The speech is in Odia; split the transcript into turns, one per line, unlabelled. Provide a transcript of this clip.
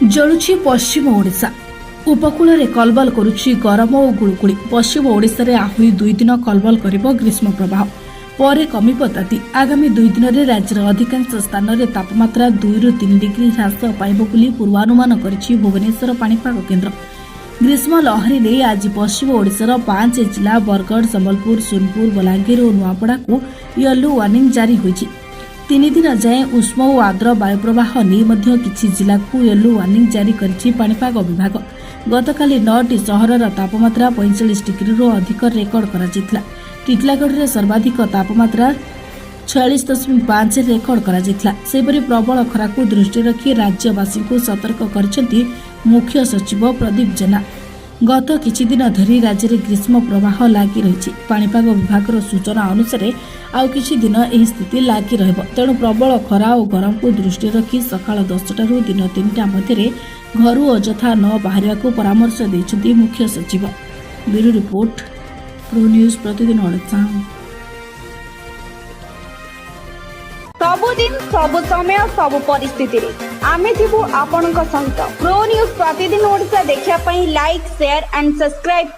ଜଳୁଛି ପଶ୍ଚିମ ଓଡ଼ିଶା। ଉପକୂଳରେ କଲବଲ କରୁଛି ଗରମ ଓ ଗୁଳୁଗୁଳି। ପଶ୍ଚିମ ଓଡ଼ିଶାରେ ଆହୁରି 2 ଦିନ କଲବଲ କରିବ ଗ୍ରୀଷ୍ମ ପ୍ରବାହ, ପରେ କମିବ ତାତି। ଆଗାମୀ 2 ଦିନରେ ରାଜ୍ୟର ଅଧିକାଂଶ ସ୍ଥାନରେ ତାପମାତ୍ରା 2ରୁ 3 ଡିଗ୍ରୀ ହ୍ରାସ ପାଇବ ବୋଲି ପୂର୍ବାନୁମାନ କରିଛି ଭୁବନେଶ୍ୱର ପାଣିପାଗ କେନ୍ଦ୍ର। ଗ୍ରୀଷ୍ମ ଲହରୀ ନେଇ ଆଜି ପଶ୍ଚିମ ଓଡ଼ିଶାର ପାଞ୍ଚ ଜିଲ୍ଲା ବରଗଡ଼, ସମ୍ବଲପୁର, ସୋନପୁର, ବଲାଙ୍ଗୀର ଓ ନୂଆପଡ଼ାକୁ ୟେଲୋ ୱାର୍ଣ୍ଣିଂ ଜାରି ହୋଇଛି। 3 ଦିନ ଯାଏଁ ଉଷ୍ମ ଓ ଆର୍ଦ୍ର ବାୟୁପ୍ରବାହ ନେଇ ମଧ୍ୟ କିଛି ଜିଲ୍ଲାକୁ ୟେଲୋ ୱାର୍ଣ୍ଣିଂ ଜାରି କରିଛି ପାଣିପାଗ ବିଭାଗ। ଗତକାଲି ନଅଟି ସହରର ତାପମାତ୍ରା 45 ଡିଗ୍ରୀରୁ ଅଧିକ ରେକର୍ଡ କରାଯାଇଥିଲା। ଟିଟିଲାଗଡ଼ରେ ସର୍ବାଧିକ ତାପମାତ୍ରା 46.5 ରେକର୍ଡ କରାଯାଇଥିଲା। ସେହିପରି ପ୍ରବଳ ଖରାକୁ ଦୃଷ୍ଟିରେ ରଖି ରାଜ୍ୟବାସୀଙ୍କୁ ସତର୍କ କରିଛନ୍ତି ମୁଖ୍ୟ ସଚିବ ପ୍ରଦୀପ ଜେନା। ଗତ କିଛିଦିନ ଧରି ରାଜ୍ୟରେ ଗ୍ରୀଷ୍ମ ପ୍ରବାହ ଲାଗି ରହିଛି। ପାଣିପାଗ ବିଭାଗର ସୂଚନା ଅନୁସାରେ ଆଉ କିଛି ଦିନ ଏହି ସ୍ଥିତି ଲାଗି ରହିବ। ତେଣୁ ପ୍ରବଳ ଖରା ଓ ଗରମକୁ ଦୃଷ୍ଟିରେ ରଖି ସକାଳ 10ଟାରୁ ଦିନ 3ଟା ମଧ୍ୟରେ ଘରୁ ଅଯଥା ନ ବାହାରିବାକୁ ପରାମର୍ଶ ଦେଇଛନ୍ତି ମୁଖ୍ୟ ସଚିବ। ବ୍ୟୁରୋ ରିପୋର୍ଟ, ପ୍ରୋ ନ୍ୟୁଜ୍ ପ୍ରତିଦିନ ଓଡ଼ିଶା।
ସବୁଦିନ, ସବୁ ସମୟ, ସବୁ ପରିସ୍ଥିତିରେ ଆମେ ଥିବୁ ଆପଣଙ୍କ ସହିତ। ପ୍ରୋ ନ୍ୟୁଜ୍ ପ୍ରତିଦିନ ଓଡ଼ିଶା ଦେଖିବା ପାଇଁ ଲାଇକ୍, ସେୟାର ଆଣ୍ଡ ସବସ୍କ୍ରାଇବ।